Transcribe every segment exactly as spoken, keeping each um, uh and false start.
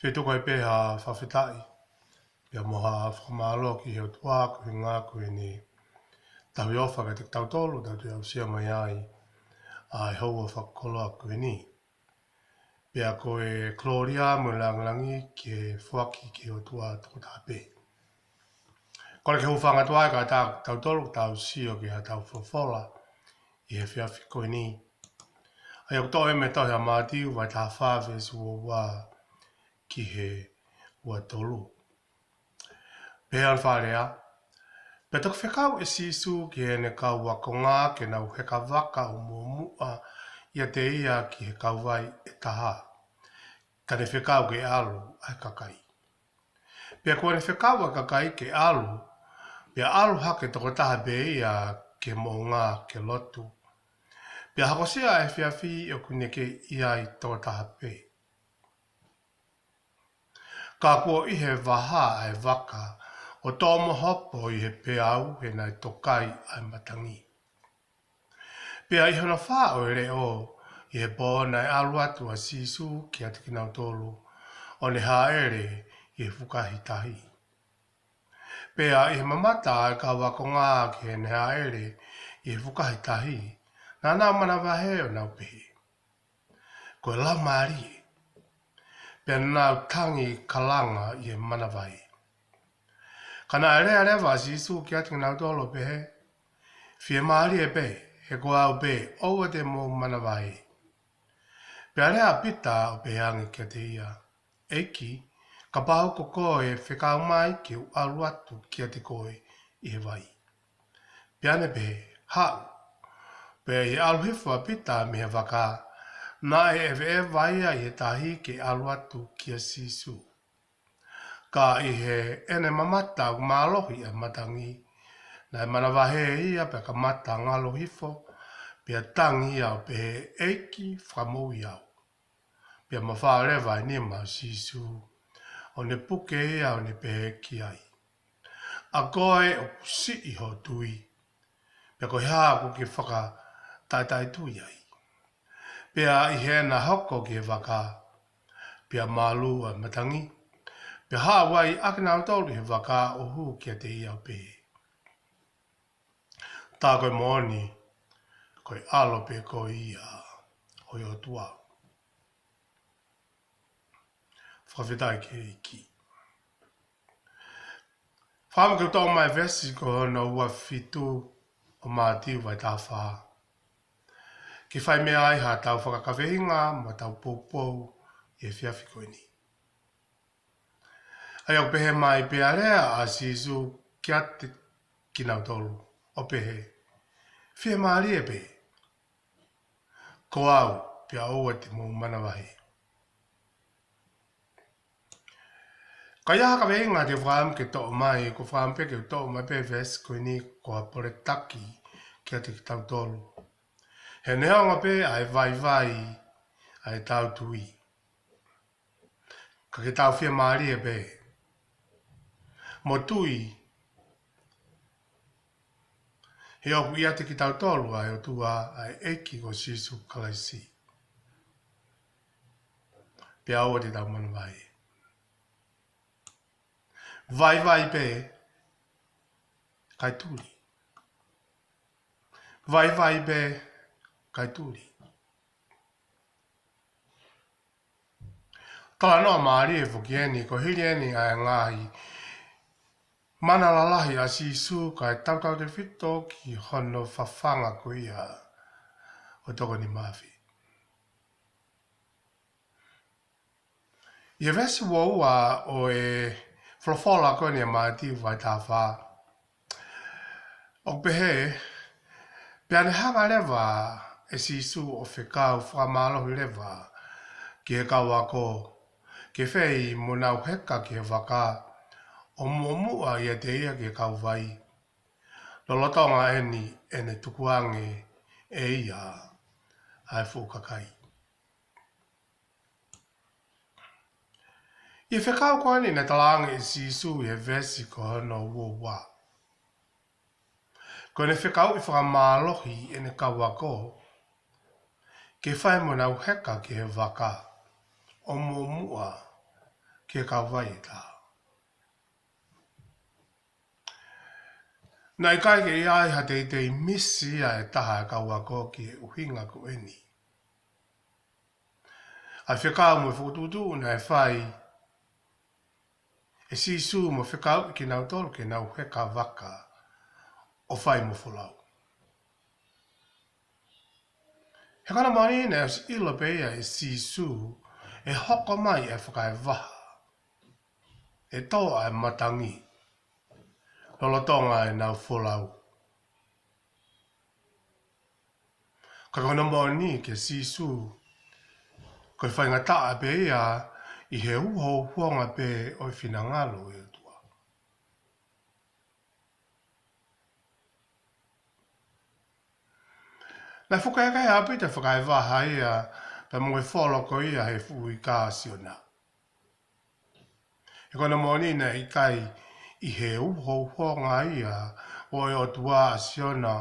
Pea tuku ai pē ha fakafetaʻi, pea mo ha fakamālō ki he ʻOtua koeʻuhi ko ʻene tauhi ʻofa kiate kitautolu, tau toe aʻusia mai ai ʻa e houa fakakoloa ko eni. Pea ko e kolōlia mo e lāngilangi ke foaki ki he ʻOtua tokotaha pē. Kole ke hūfanga atu ai kae ʻatā kitautolu ke tau sio ki haʻatau folofola ʻi he efiafi ko eni. ʻA ia ʻoku toʻo ia mei he tohi ʻa Mātiu vahe taha fā veesi ua ua ki he ua tolu. Pehē hono fakalea: Pea toki fekau ʻe Sīsū ki heʻene kau ākonga ke nau heka vaka ʻo muʻomuʻa ʻiate ia ki he kauvai ʻe taha, ka ne fekau ke ʻalu ʻa e kakai. Pea kuo ne fekau ʻa e kakai ke ʻalu, pea ʻalu hake tokotaha pē ia ki he moʻunga ke lotu. Pea hokosia ʻa e efiafi ʻoku ne kei ʻi ai tokotaha pē. Ka kuo ʻi he vaha ʻa e vaka ʻo tō mo hopo ʻi he peau he naʻe tokai ʻa e matangi. Pea ʻi hono fā ʻo e leʻo ʻi he pō naʻe ʻalu atu ʻa Sīsū kiate kinautolu ʻo ne hāʻele ʻi he fukahi tahi. Pea ʻi he mamata ʻa e kau ākonga ki heʻene hāʻele ʻi he fukahi tahi, naʻa nau manavahē ʻo nau pehē: Ko e laumālie. Pea nau tangi kalanga ʻi he manavahē. Ka naʻe lea leva ʻa Sīsū kiate kinautolu ʻo pehē: Fiemālie pē, he ko au pē, ʻoua te mou manavahē. Pea lea ʻa Pita ʻo pehē ange kiate ia: ʻEiki, kapau ko koe, fekau mai ke u ʻalu atu kiate koe ʻi he vai. Pea ne pehē: Haʻu. Pea ʻi he ʻalu hifo ʻa Pita mei he vaka, naʻe ʻeveʻeva ia ʻi he tahi ke ʻalu atu kia Sīsū. Ka ʻi heʻene mamata ʻoku mālohi ʻa e matangi, naʻe manavahē ia pea kamata ngalo hifo, pea tangi ia ʻo pehē: ʻEiki, fakamoʻui au. Pea mafao leva ʻa e nima ʻo Sīsū, ʻo ne puke ia ʻo ne pehē ki ai: ʻA koe ʻoku siʻi hoʻo tui, pea ko e hā ʻoku ke fakataʻetaʻetui ai? Pea ʻi heʻena hoko ki he vaka, pea malū ʻa e matangi, pea haʻu ai ʻa kinautolu ʻi he vaka ʻo hū kiate ia ʻo pehē: Tā ko e moʻoni, ko e ʻAlo pē koe ia ʻo e ʻOtua. Fakafetaʻi ki he ʻEiki. Fakaʻamu ke u toʻo mai e veesi ko hono ua fitu ʻo Mātiu vahe taha fā, ke fai mei ai haʻatau fakakaveinga mo ʻetau poupou ʻi he efiafi ko eni. ʻA ia ʻoku pehē mai: Pea lea ʻa Sīsū kiate kinautolu ʻo pehē: Fiemālie pē, ko au, pea ʻoua te mou manavahē. Ka ʻi ai ha kaveinga te u fakaʻamu ke toʻo mai, ʻoku ou fakaʻamu pē ke u toʻo mai pē veesi ko eni ko ha poletaki kiate kitautolu. He neongo pē ʻa e vaivai ʻa ʻetau tui, ka ke tau fiemālie pē mo tui, he ʻoku ʻiate kitautolu ʻa e ʻOtua, ʻa e ʻEiki ko Sīsū Kalaisi. Pea ʻoua te tau manavahē. Vaivai pē kae tuli. Vaivai pē kae tuli. Talanoa mālie foki eni, ko e hili eni ʻa e ngaahi mana lalahi ʻa Sīsū kae tautautefito ki hono fafanga ko ia ʻo e tokoni mafai. ʻI he veesi ua ua ʻo e folofola ko eni ʻa Mātiu vahe taha fā, ʻoku pehē: Pea ne hanga leva ʻe Sīsū ʻo fekau fakamālohi leva ki he kau ako, ke fei mo nau heka ki he vaka ʻo muʻomuʻa ʻiate ia ki he kauvai, lolotonga eni ʻene tukuange ʻe ia ʻa e fuʻu kakai. ʻI he fekau ko eni naʻe talaange ʻe Sīsū ʻi he veesi ko hono ua ua, ko ʻene fekauʻi fakamālohi ʻene kau ako ke fai mo nau heka ki he vaka ʻo muʻomuʻa ki he kauvai ʻe taha. Naʻe ʻikai ke ʻi ai ha teitei misi ia ʻe taha ʻa e kau ako ki he ʻuhinga ko eni. ʻA e fekau mo e fokotuʻutuʻu naʻe fai ʻe Sīsū mo fekauʻi kinautolu ke nau heka vaka ʻo fai mo folau. He ko hono moʻoni naʻe ʻosi ʻilo pē ia ʻe Sīsū ʻe hoko mai ʻa e fakaevaha, ʻe tō ʻa e matangi lolotonga ʻenau folau. Ka ko hono moʻoni kia Sīsū, ko e faingataʻa pē ia ʻi he uhouhonga pē ʻo e finangalo ʻo e ʻOtua. Naʻe fukaekehe ʻaupito e fakaevaha ia pea mo e folo ko ia he fuʻu ika ʻa Siona. He ko hono moʻoni naʻe ʻikai ʻi he uhouhonga ia ʻo e ʻOtua ʻa Siona,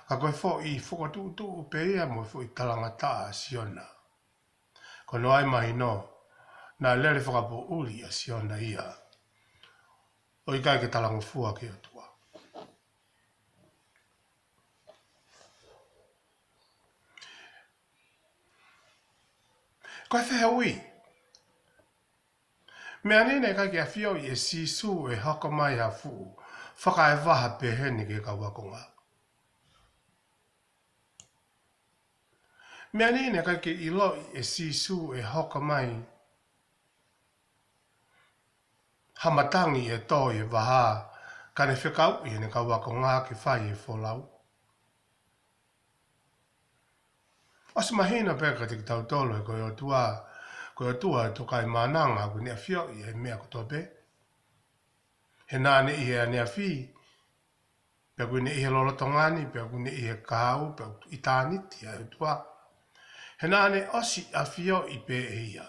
ka ko e foʻi fokotuʻutuʻu pē ia mo e foʻi talangataʻa ʻa Siona. Ko hono ʻai mahino, naʻe lele fakapoʻuli ʻa Siona ia ʻo ʻikai ke talangofua ki he ʻOtua. Ko e fehuʻi, meʻa ni naʻe ʻikai ke ʻafioʻi ʻe Sīsū ʻe hoko mai ha fuʻu fakaevaha peheni ki he kau ākonga. Meʻa ni naʻe ʻikai ke ʻiloʻi ʻe Sīsū ʻe hoko mai ha matangi ʻe tō ʻi he vaha, ka ne fekauʻi ʻene kau ākonga ke fai e folau. ʻOsi mahino pē kiate kitautolu ʻe ko e ʻOtua, ko e ʻOtua ʻe tokaimaʻananga, ʻoku ne ʻafioʻi e meʻa kotoa pē. He naʻa ne ʻi he ʻaneafi, pea ʻoku ne ʻi he lolotonga ni, pea ʻoku ne ʻi he kahaʻu, pea ʻoku ʻitāniti ʻa e ʻOtua. He naʻa ne ʻosi ʻafioʻi pē ʻe ia.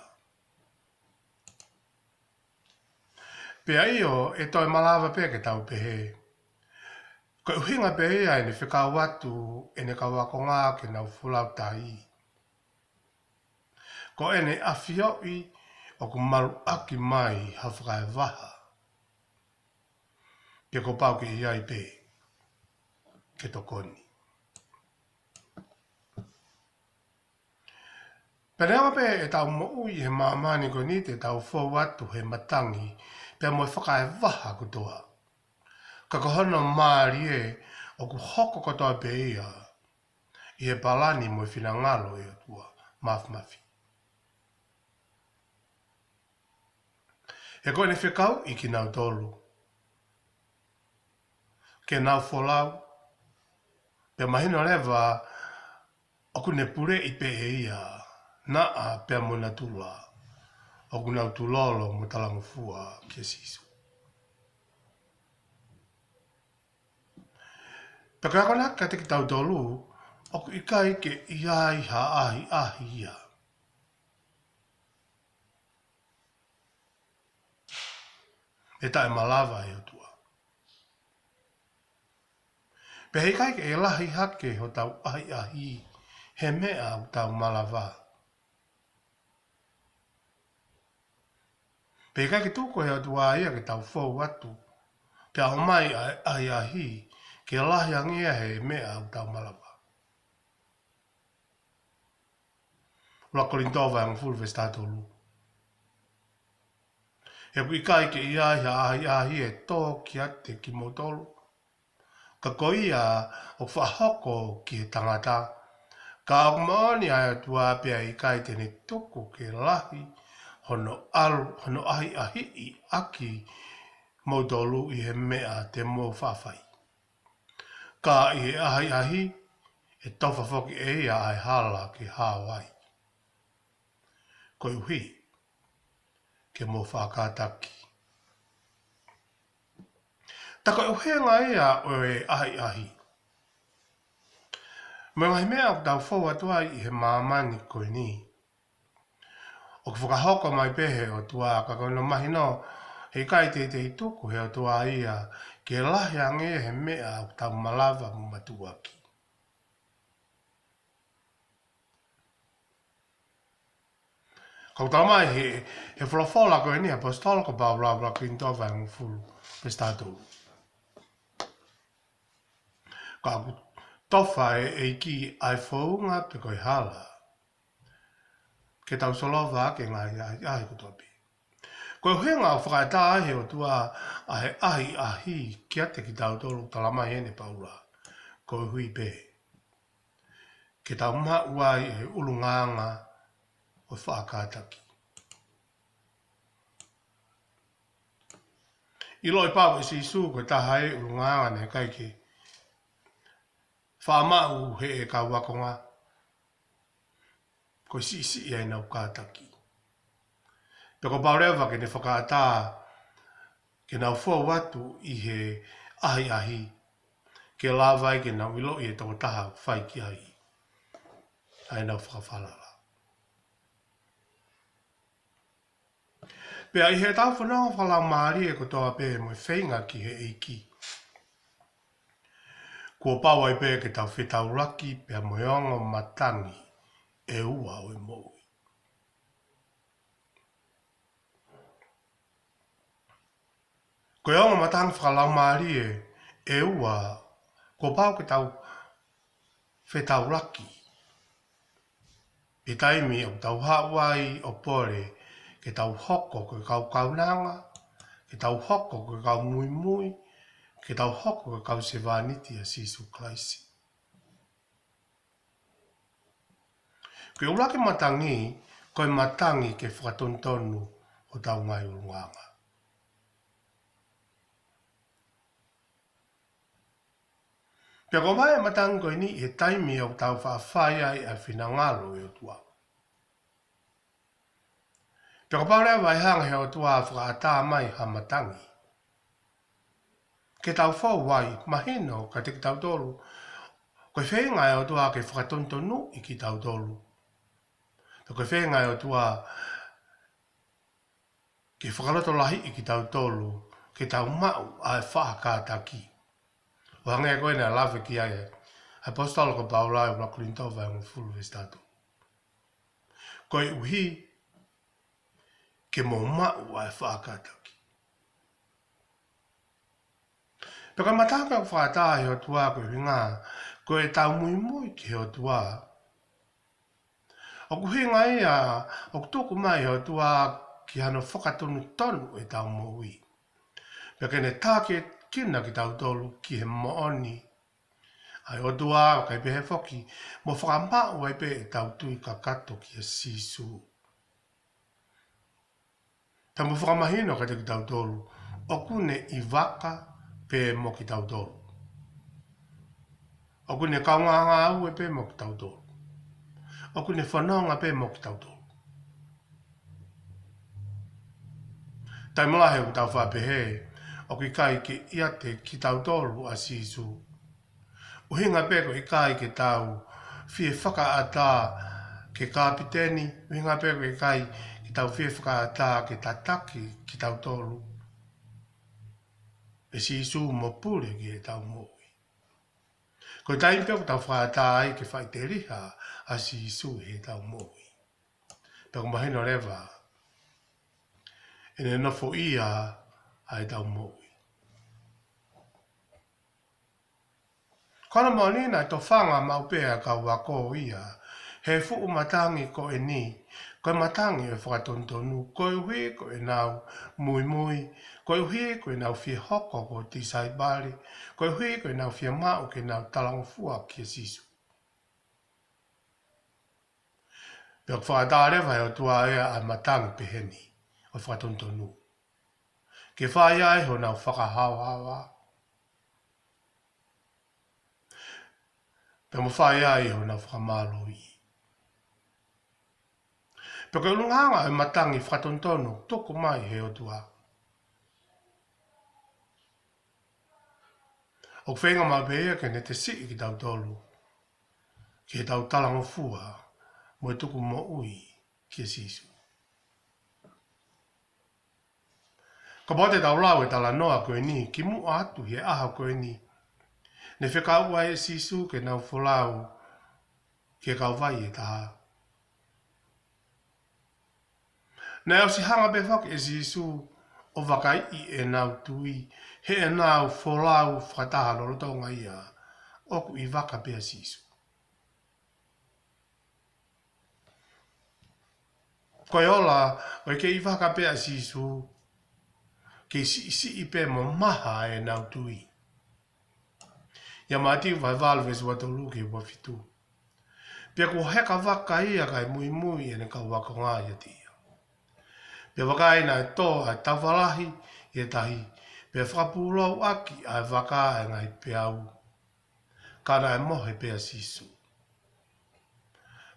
Pea ʻio, ʻe toe malava pē ke tau pehē, ko e ʻuhinga pē ia ʻene fekau atu ʻene kau ākonga ke nau folau tahi. Ko ʻene ʻafioʻi ʻoku maluʻaki mai ha fakaevaha, pea kuo pau ke ʻi ai pē ke tokoni. Pea neongo pē ʻetau moʻui he māmani ko eni te tau fou atu he matangi pea mo e fakaevaha kotoa, ka ko hono mālie ʻoku hoko kotoa pē ia ʻi he palani mo e finangalo ʻo e ʻOtua Māfimafi. He ko ʻene fekauʻi kinautolu ke nau folau, pea mahino leva ʻoku ne puleʻi pē ʻe ia naʻa pea mo natula ʻoku nau tulolo mo talangofua kia Sīsū. Pea ko e akonaki kiate kitautolu, ʻoku ʻikai ke ʻi ai ha ʻahiʻahi ia ʻe taʻemalava ʻe he ʻOtua. Pea heʻikai ke lahi hake hotau ʻahiʻahi he meʻa ʻoku tau malava. Pea ʻikai ke tuku ʻe he ʻOtua ia ke tau fou atu, pea ʻomai ʻa e ʻahiʻahi ke lahi ange ia he meʻa ʻoku tau malava. ʻUluaki Kolinitō vahe hongofulu veesi taha tolu. He ʻoku ʻikai ke ʻi ai ha ʻahiʻahi ʻe tō kiate kimoutolu, ka ko ia ʻoku fakahoko ki he tangata. Ka ʻoku moʻoni ʻa e ʻOtua pea ʻikai te ne tuku ke lahi hono ʻalu, hono ʻahiʻahiʻi ʻaki moutolu ʻi he meʻa te mou faʻa fai. Ka ʻi he ʻahiʻahi, ʻe tofa foki ʻe ia ʻa e hala ke hao ai, koeʻuhi ke mou faʻa kātaki. Tā ko e ʻuhinga ia ʻo e ʻahiʻahi mo e ngaahi meʻa ʻoku tau fou atu ai ʻi he māmani ko eni, ʻoku fakahoko mai pē ʻe he ʻOtua, ka ko hono mahino, heʻikai teitei tuku ʻe he ʻOtua ia ke lahi ange he meʻa ʻoku tau malava mo mātuʻaki. Ka ʻoku talamai ʻe he, he folofola ko eni ʻa e ʻaposetolo ko Paula ʻi he ʻuluaki Kolinitō vahe hongofulu, veesi taha tolu. Ka ʻoku tofa ʻe he ʻEiki ʻa e founga pe ko e hala, ke tau solova ʻaki e ngaahi ʻahiʻahi kotoa pē. Ko e ʻuhinga ʻoku fakaʻatā ai ʻe he ʻOtua ʻa e ʻahiʻahi kiate kitautolu, talamai ʻe Paula, koeʻuhi pē ke tau maʻu ai e ʻulungaanga ʻo e faʻa kātaki. ʻIloʻi pau ʻe Sīsū ko e taha e ʻulungaanga naʻe ʻikai ke faʻa maʻu ʻe he kau ākonga, ko e siʻisiʻi ʻenau kātaki. Pea kuo pau leva ke ne fakaʻatā ke nau fou atu ʻi he ʻahiʻahi, ke lava ai ke nau ʻiloʻi e tokotaha ʻoku fai ki ai ʻa ʻenau fakafalala. Pea ʻi heʻetau fononga fakalaumālie kotoa pē mo e feinga ki he ʻEiki, kuo pau ai pē ke tau fetaulaki pea mo e ongo matangi ʻe ua ʻo e moʻui. Ko e ongo matangi fakalaumālie ʻe ua, kuo pau ke tau fetaulaki. ʻI he taimi ʻoku tau haʻu ai ʻo pole ke tau hoko ko e kau kaunanga, ke tau hoko ko e kau muimui, ke tau hoko ko e kau sevāniti ʻa Sīsū Kalaisi. Ko e ʻuluaki matangi, ko e matangi ke fakatonutonu hotau ngaahi ʻulungaanga. Pea kuo ʻomai e matangi ko eni ʻi he taimi ʻoku tau faʻa fai ai ʻa e finangalo ʻo e ʻOtua. Pea kuo pau leva ʻe hanga ʻe he ʻOtua ʻo fakaʻatā mai ha matangi ke tau fou ai, mahino kiate kitautolu, ko e feinga ʻa e ʻOtua ke fakatonutonuʻi kitautolu. Pea ko e feinga ʻa e ʻOtua ke fakalotolahiʻi kitautolu, ke tau maʻu ʻa e faʻa kātaki. ʻO hangē ko ē naʻe lave ki ai ʻa e ʻaposetolo ko Paula ʻi he ʻuluaki Kolinitō vahe hongofulu, veesi taha tolu. Koeʻuhi ke mou maʻu ʻa e faʻa kātaki. Pea ko e matangi ʻoku fakaʻatā ʻe he ʻOtua ko e ʻuhinga ko ʻetau muimui ki he ʻOtua. ʻOku ʻuhinga ia ʻoku tuku mai ʻe he ʻOtua ki hano fakatonutonu ʻetau moʻui, pea ke ne tākiekina kitautolu ki he moʻoni ʻa e ʻOtua, kae pehē foki mo fakamaʻu ai pē ʻetau tui kakato kia Sīsū. Pea mo fakamahino kiate kitautolu, ʻoku ne ʻi vaka pē mo kitautolu. ʻOku ne kaungāngāue pē mo kitautolu. ʻOku ne fononga pē mo kitautolu. Taimi lahi ʻoku tau faʻa pehē ʻoku ʻikai ke ʻiate kitautolu ʻa Sīsū. ʻUhinga pē ko e ʻikai ke tau fie fakaʻatā ke kapiteni, ʻuhinga pē ko e ʻikai ke tau fie fakaʻatā ke tataki kitautolu ʻe Sīsū mo pule ki heʻetau moʻui. Ko e taimi pē ʻoku tau fakaʻatā ai ke faʻiteliha ʻa Sīsū ʻi heʻetau moʻui, pea ʻoku mahino leva ʻene nofoʻia ʻa ʻetau moʻui. Ko hono moʻoni naʻe tofanga maʻu pē ʻa e kau ako ia he fuʻu matangi ko eni, ko e matangi ʻo e fakatonutonu, koeʻuhi ko ʻenau muimui, koeʻuhi ko ʻenau fie hoko ko e tisaipale, koeʻuhi ko ʻenau fie maʻu ke nau talangofua kia Sīsū. Pea ʻoku fakaʻatā leva ʻe he ʻOtua ia ʻa e matangi peheni ʻo e fakatonutonu, ke fai ai honau fakahaohaoa, pea mo fai ai honau fakamālohiʻi. Pea ko e ʻulungaanga ʻo e matangi fakatonutonu tuku mai ʻe he ʻOtua, ʻoku feinga maʻu pē ia ke ne tesiʻi kitautolu ki heʻetau talangofua mo e tuku moʻui kia Sīsū. Kapau te tau lau e talanoa ko eni, kimuʻa atu he ʻaho ko eni, ne fekau ai ʻe Sīsū ke nau folau ki he kauvai ʻe taha. Naʻe ʻosi hanga pē foki ʻe Sīsū ʻo vakaiʻi ʻenau tui heʻenau folau fakataha lolotonga ia ʻoku ʻi vaka pē ʻa Sīsū. Ko e ola ʻo e kei ʻi vaka pē ʻa Sīsū, kei siʻisiʻi pē mo maha ʻenau tui. ʻIa Mātiu vahe valu veesi ua tolu ki he ua fitu. Pea kuo heka vaka ia kae muimui ʻene kau ākonga ʻiate ia. Pea vakai, naʻe tō ʻa e taufa lahi ʻi he tahi, pea fakapūlouʻaki ʻa e vaka ʻe he ngaahi peau. Ka naʻe mohe pē ʻa Sīsū.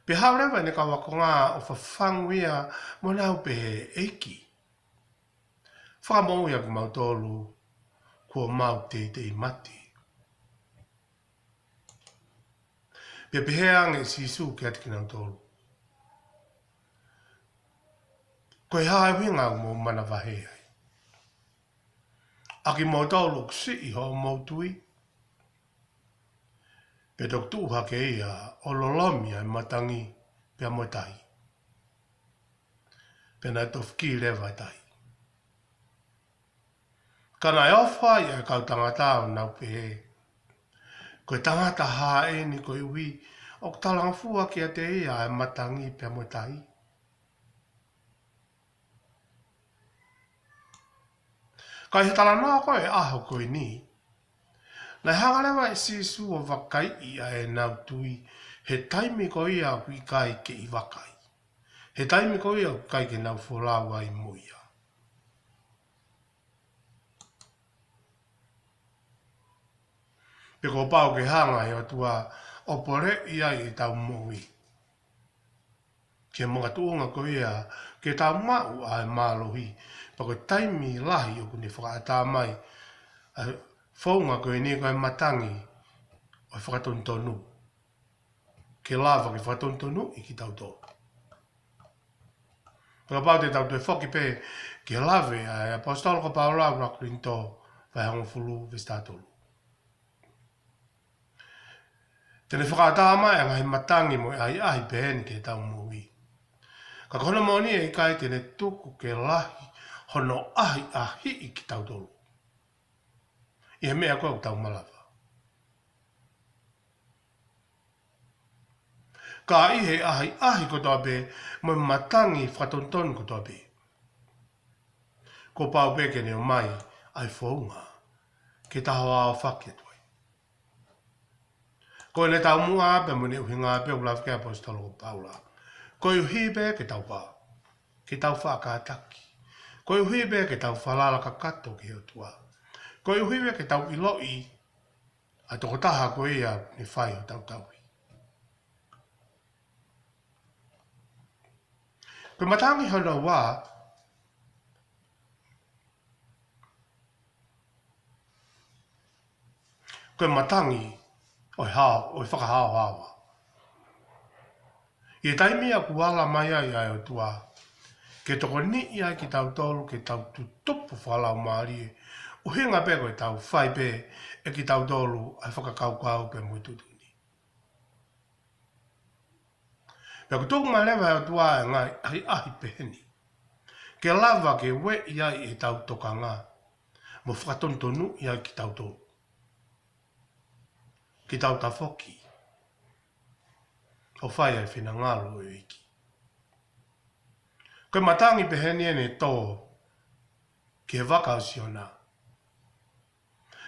Pea haʻu leva ʻene kau ākonga ʻo fafangu ia mo nau pehē, ʻEiki, fakamoʻui ʻa kimautolu, kuo mau teitei mate. Pea pehē ange ʻe Sīsū kiate kinautolu, Ko e hā e ʻuhinga ʻoku mou manavahē ai, ʻa kimoutolu ʻoku siʻi hoʻomou tui? Pea toki tuʻu hake ia ʻo lolomi ʻa e matangi pea mo e tahi. Pea naʻe tofiki leva e tahi. Ka naʻe ofo ai ʻa e kau tangata ʻo nau pehē, Ko e tangata hā eni koeʻuhi ʻoku talangofua kiate ia ʻa e matangi pea mo e tahi? Ka ʻi he talanoa ko ē ʻo e ʻaho ko eni, naʻe hanga leva ʻe Sīsū ʻo vakaiʻi ʻa ʻenau tui he taimi ko ia ʻoku ʻikai ke ʻi vaka ai. He taimi ko ia ʻoku ʻikai ke nau folau ai mo ia. Pea kuo pau ke hanga ʻe he ʻOtua ʻo poleʻi ai ʻetau moʻui ki he makatuʻunga ko ia ke tau maʻu ʻa e mālohi. Pea ko e taimi lahi ʻoku ne fakaʻatā mai ʻa e founga ko eni ko e matangi ʻo e fakatonutonu, ke lava ke fakatonutonuʻi kitautolu. Pea kapau te tau toe foki pē ki he lave ʻa e ʻaposetolo ko Paula ʻi he ʻuluaki Kolinitō vahe hongofulu veesi taha tolu. Te ne fakaʻatā mai ʻa e ngaahi matangi mo e ʻahiʻahi pehē ni ki heʻetau moʻui. Ka ko hono moʻoni ʻe ʻikai te ne tuku ke lahi hono ʻahiʻahiʻi kitautolu ʻi he meʻa ko ē ʻoku tau malava. Ka ʻi he ʻahiʻahi kotoa pē mo e matangi fakatonutonu kotoa pē, kuo pau pē ke ne ʻomai ʻa e founga ke tau aofaki atu ai. Ko ʻene taumuʻa pē mo ʻene ʻuhinga pē ʻoku lave ki ai ʻa e ʻaposetolo ko Paula. Koeʻuhi pē ke tau pā, ke tau faʻa kātaki. Koeʻuhi pē ke tau falala kakato ki he ʻOtua. Koeʻuhi pē ke tau ʻiloʻi ʻa e tokotaha ko ia ne fai hotau tauhi. Ko e matangi hono ua, ko e matangi ʻo e hao, ʻo e fakahaohaoa. ʻI he taimi ia ʻoku ala mai ai ʻa e ʻOtua ke tokoniʻi ai kitautolu ke tau tutupu fakalaumālie, ʻuhinga pē ko ʻetau fai pē ʻe kitautolu ʻa e fakakaukau pea mo e tuʻutuʻuni. Pea ʻoku tuku mai leva ʻe he ʻOtua ʻa e ngaahi ʻahiʻahi pehē ni ke lava ke ueʻi ai ʻetau tokanga mo fakatonutonuʻi ai kitautolu ke tau tafoki ʻo fai ʻa e finangalo ʻo e ʻEiki. Ko e matangi pehē ni ʻene tō ki he vaka ʻo Siona.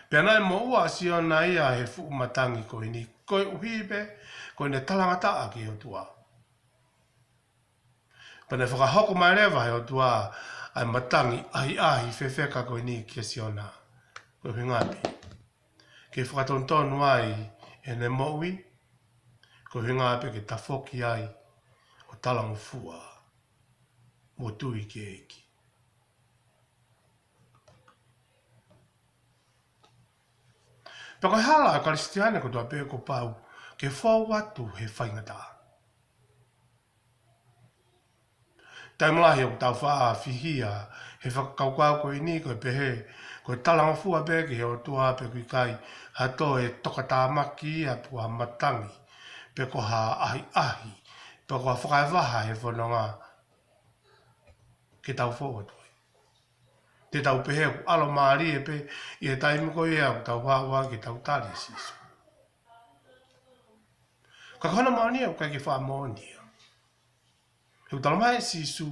Pea naʻe moʻua ʻa Siona ia he fuʻu matangi ko eni, koeʻuhi pē ko ʻene talangataʻa ki he ʻOtua. Pea naʻe fakahoko mai leva ʻe he ʻOtua ʻa e matangi ʻahiʻahi fefeka ko eni kia Siona. Ko e ʻuhinga pē ke fakatonutonu ai ʻene moʻui, ko e ʻuhinga pē ke tafoki ai ʻo talangofua mo tui ki he ʻEiki. Pea ko e hala ʻa e Kalisitiane kotoa pē kuo pau ke fou atu he faingataʻa. Taimi lahi ʻoku tau faʻa fihia he fakakaukau ko eni ko e pehē, ko e talangofua pē ki he ʻOtua pea ʻoku ʻikai ha toe tokatāmaki ia pe ko ha matangi, pe ko ha ʻahiʻahi, pe ko ha fakaevaha he fononga, ke tau fou atu ai. Te tau pehē ʻoku ʻalomālie pē ʻi he taimi ko ia ʻoku tau haʻu ai ke tau tali ʻa Sīsū. Ka ko hono moʻoni ʻoku ʻikai ke fakamoʻoni ia. He ʻoku talamai ʻe Sīsū,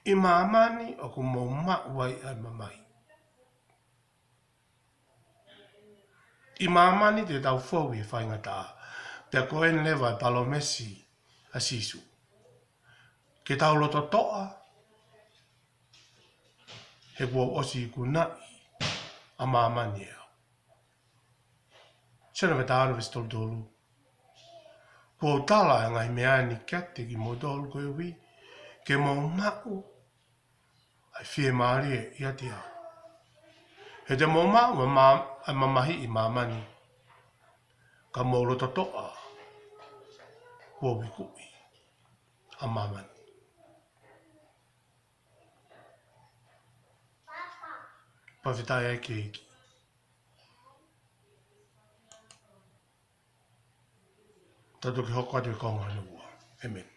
ʻi māmani ʻoku mou maʻu ai ʻa e mamahi. ʻI māmani te tau fou ʻi he faingataʻa. Pea ko eni leva e palōmesi ʻa Sīsū. Ke tau loto toʻa, he kuo u ʻosi ikunaʻi ʻa māmani ʻe au. Sione vahe taha ono veesi tolu tolu. Kuo u tala ʻa e ngaahi meʻa ni kiate kimoutolu koeʻuhi ke mou maʻu ʻa e fiemālie ʻiate au. He te mou maʻu ʻa e ma-, ʻa e mamahi ʻi māmani. Ka mou loto toʻa, kuo u ikunaʻi ʻa māmani. Fakafetaʻi ki he ʻEiki. Tau toki hoko atu ki he konga hono ua. ʻĒmeni.